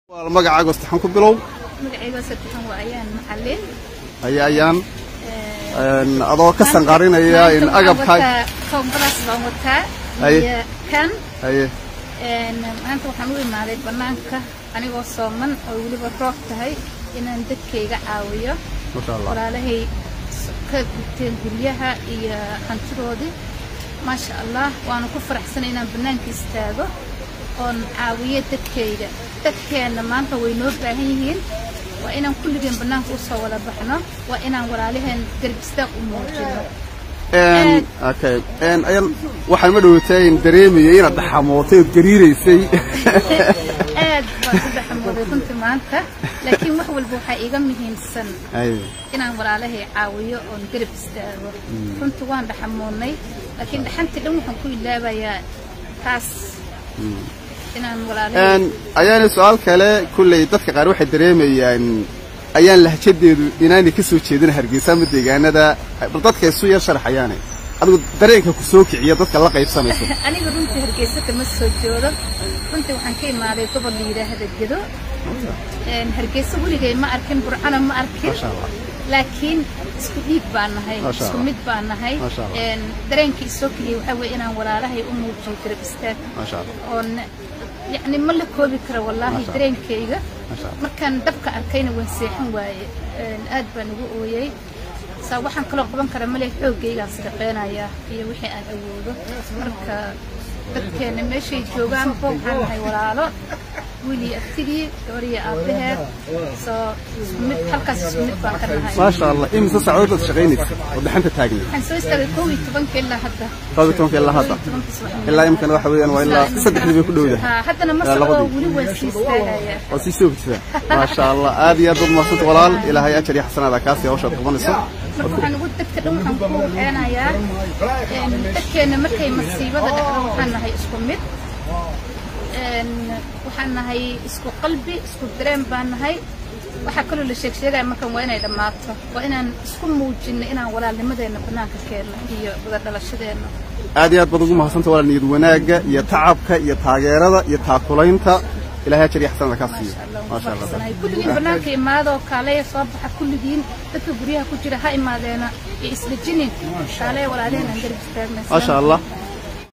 Magacaaga saddexan ku bilow. Magacayga saddexan waa Ayaan Macalin. Aya Ayaan, adoo ka sanqarinaya in agabka koombadaas baan wataa iyo kan. Haye. Maanta waxaan u imaaday bannaanka anigoo sooman oo weliba roob tahay inaan dadkayga caawiyo. Masha Allah. Walaalahay ka gubteen guryaha iyo hantidoodii. Maasha Allah, waanu ku faraxsanay inaan bannaanka istaago oon caawiyo dadkayga. Dadkeenna maanta way noo baahan yihiin. Waa inaan kulligeen bannaanka usoo wada baxno, waa inaan walaalaheen garab istaag u muujino. Okay, Ayaan, waxaan ma dhowatay dareemayay inaad dhaxamootay ood gariiraysay. Aad baan u dhaxamooday runtii maanta, laakiin wax walba waxaa iiga muhiimsan inaan walaalahay caawiyo oon garab istaago. Runtii waan dhaxamoodnay, laakiin dhaxantii dhan waxaan ku ilaabayaa taas inaan walaalahay. Ayaana su-aal kale, kulley dadka qaar waxay dareemayaan Ayaan lahjadeedu inaanay ka soo jeedin Hargeysa ama deegaanada, bal dadka isu yar sharaxayaane adigu dareenka ku soo kiciya dadka la qaybsanayso. Aniga runtii Hargeysa kama soo jeedo. Runtii waxaan ka imaaday gobol la yidhaahda Gedo. Hargeysa weligay ma arkin, Burcana ma arkin, laakiin isku dhiig baan nahay, isku mid baan nahay. Dareenkii isoo kiciyay waxaa weeye inaan walaalahay u muujiyo garab istaag oon yacni ma la koobi karo wallaahi dareenkayga. Markaan dabka arkayna waan seexan waaye, aad baan ugu ooyey. Saa waxaan kaloo qaban kara male, xooggaygaan sadaqeynayaa iyo wixii aan awoodo. Marka dadkeena meeshay joogaanba waxaan nahay walaalo, wiil iyo abtigii, gabar iyo aabbaheed, soo isku mid halkaas, isku mid baan ka nahay. Maasha Allah. Imise saacadood baad shaqaynaysa oo dhaxanta taagnay? Waxaan soo istaagay 11-ka ilaa hadda. 11-ka ilaa hadda, ilaa imkana waxa weeyaan waa ilaa 3dii bay ku dhowdahay. Haddana ma socdo, weli waan sii istaagayaa. Waa sii soogtaa. Maasha Allah, aad iyo aad baad mahadsanta walaal. Ilaahay ajar iyo xasanaada kaasi hawshaad qabanayso. Marka waxaan ugu dadka dhan waxaan ku waxeenayaa, dadkeena markay masiibada dhacdo waxaan nahay isku mid, waxaan nahay isku qalbi, isku dareen baan nahay. Waxaa kaloo la sheeg sheegaya markan waa inay dhammaato, waa inaan isku muujinno inaan walaalnimadeenna bannaanka keenno iyo wada dhalashadeenna. Aad iyo aad baad ugu mahadsanta walaal niyad wanaagga iyo tacabka iyo taageerada iyo taakulaynta. Ilahay ajar iyo xasanada kaa siiyo. Maasha Allah. Kulligiin bannaanka imaadoo kaaleya soo baxa, kulligiin dadka guryaha ku jira ha imaadeena iyo isdejinin, kaaleya walaaleheen aan garab istaagna. Maasha Allah.